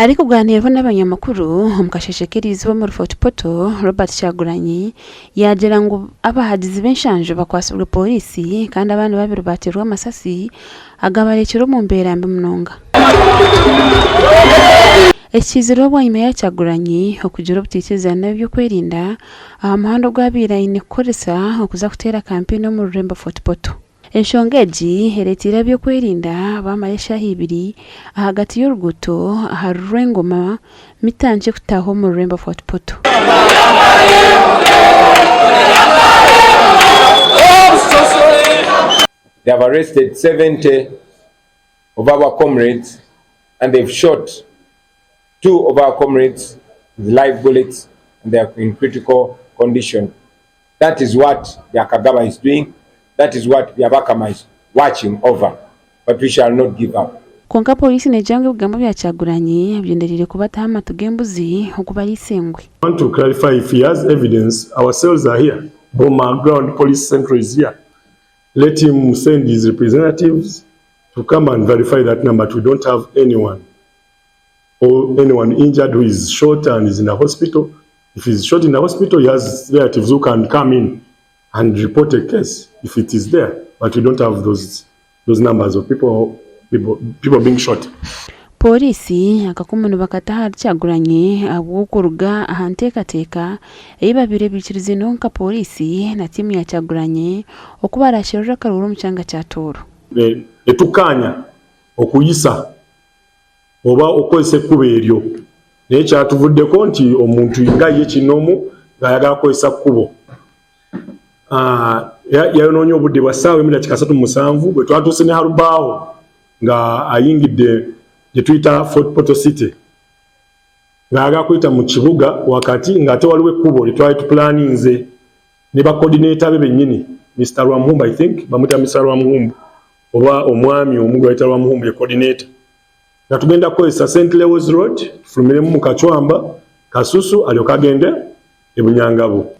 Arikugaaniiraho n'abanyamakuru omu kasheeshe k'eriizooba omuri Fort Portal, Robert Kyagulanyi yaagira ngu abahagizi b'enshanju bakwatsirwe pooriisi kandi abandi babiri baateerwa amasasi agabarekire omu mbeera mbi munonga. Eki kiizireho bwanyima ya Kyagulanyi okugira obutaikirizana n'ab'eby'okwerinda aha muhanda ogu abaire aine kukoresa okuza kuteera kampeyini omu rurembo Fort Portal. Enshonga egi ereeteire ab'ebyokwerinda baamara eshaaha ibiri ahagati y'oruguuto ahari Rwengoma mita nkye kutaaha omu rurembo Fort Portal. They have arrested 70 of our comrades and they've shot two of our comrades with live bullets and they are in critical condition. That is what Byakagaba is doing. That is what Byabakama is watching over. But we shall not give up. Kwonka pooriisi neegira ngu ebigambo bya Kyagulanyi bigyendereire kubataho amatu g'embuzi okubariisa engwe. I want to clarify if he has evidence, our cells are here, Boma ground police central is here. Let him send his representatives to come and verify that number. But we don't have anyone or anyone injured who is shot and is in a hospital. If he's shot in the hospital, he has relatives who can come in and report a case if it is there. But we don't have those numbers of people being shot. Pooriisi akakumu nibakata ahari Kyagulanyi ahabw'okuruga aha nteekateeka ei babaire baikiriziineho nka pooriisi na tiimu ya Kyagulanyi oku baraasherure akaruuru omu kyanga kya Tooro. Ne tukkaanya okuyisa oba okukozesa ekkubo eryo naye kyatuvuddeko nti omuntu nga ye kinoomu ng'ayagala kukozesa kkubo. Ah, yayonoonye obudde bwa ssaawa 1:37 bwe twatuuse ne Halubaawo nga ayingidde gye tuyita Fort Portal City ng'ayagala kuyita mu kibuga wakati ng'ate waliwo ekkubo lye twali tupulaninze ne ba coordinator be bennyini, Mr Rwamuhumbu, I think bamuyita Mr Rwamuhumbu oba omwami omu gwe bayita Rwamuhumbu ye coordinator, nga tugenda kukozesa St Leo's Road tufulumiremu mu Kacwamba Kasusu alyoke agende e Bunyangabo.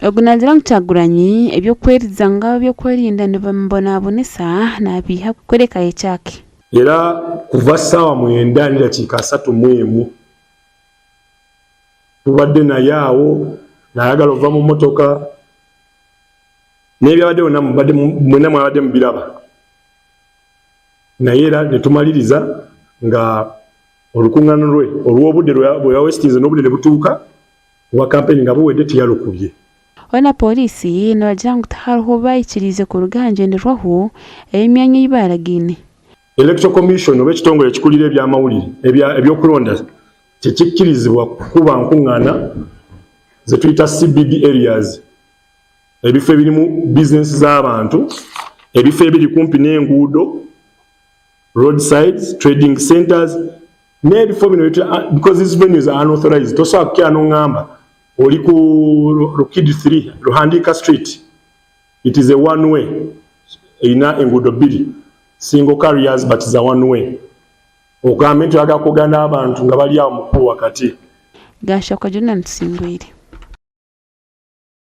Ogu naagira ngu Kyagulanyi eby'okweriza ngu ab'ebyokwerinda nibamubonabonesa nabiiha kworeka ekyake. Era kuva ssaawa 9:31 tubadde naye awo ng'ayagala ova mu mmotoka n'ebyabadde byonna mwenna mwabadde mubiraba, naye era ne tumaliriza nga olukuŋŋaano lwe olw'obudde bwe yawesitinze n'obudde ne butuuka obwa kampeyini nga buwedde tiyalukubye. Hoona pooriisi nibagira ngu tihariho obu bayikiriize kuruga aha ngyenderwaho ey'emyanya ei baaragaine. Electoral Commission oba ekitongole ekikulira ebyamawulire ebyokulonda tekikkirizibwa kukuba nkuŋŋaana ze tuyita CBD areas, ebifo ebirimu bizinesi z'abantu, ebifo ebiri kumpi n'enguudo, roadsides, trading centers n'ebifo bino, because these venues are unauthorized. Tosobola kukira n'oŋŋamba oli ku Rukidi 3 Ruhandika Street, it is a one way, erina enguudo bbiri, single carriers, but is a one way, ogambe nti oyagala kwogera n'abantu nga bali awo mu kkubo wakati. Gashakwa Jordan Tusingwire.